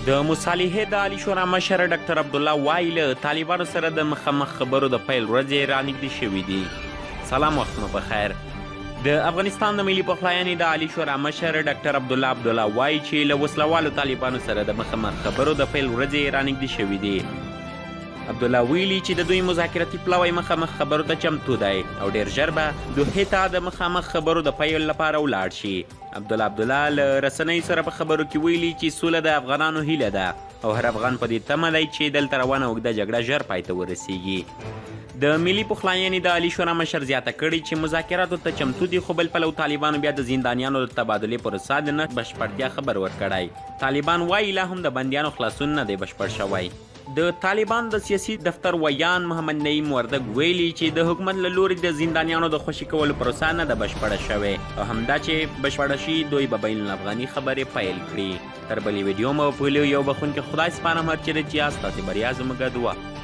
د مصالحې د عالي شورا مشر ډاکټر عبدالله وايي، له طالبانو سره د مخامخ خبرو د پیل ورځې رانږدې شوې دي. سلام، وخت مو په خیر. د افغانستان د ملي پخلاینې د عالي شورا مشر ډاکټر عبدالله عبدالله وايي چې له وسلهوالو طالبانو سره د مخامخ خبرو د پیل ورځې رانږدې شوې دي. عبدالله ویلي چې د دوی مذاکراتي پلاوی مخامخ خبرو ته چمتو دی او ډېر ژر به دوحې ته د مخامخ خبرو د پیل لپاره ولاړ شي. عبدالله عبدالله له رسنیو سره په خبرو کې ویلي چې سوله د افغانانو هیله ده او هر افغان په دې تمه دی چې دلته روانه اوږده جګړه ژر پای ته ورسیږي. د ملي پخلاینې د عالي شورا مشر زیاته کړې چې مذاکراتو ته چمتو دي، خو بل پلو طالبانو بیا د زندانیانو د تبادلې پروسه د نه بشپړتیا خبر ورکړی. طالبان وايي لا هم د بندیانو خلاصون نه دی بشپړ شوی. د طالبانو د سیاسي دفتر ویاند محمد نعیم وردګ ویلي چې د حکومت له لوري د زندانیانو د خوشي کولو پروسه نه ده بشپړه شوې او همدا چې بشپړه شي، دوی به بین الافغاني خبرې پیل کړي. تر بلې ویډیو مو په یو بخښونکي خدای سپارم، هر چېرې چې یاست، ستاسې بریا زموږ دعا.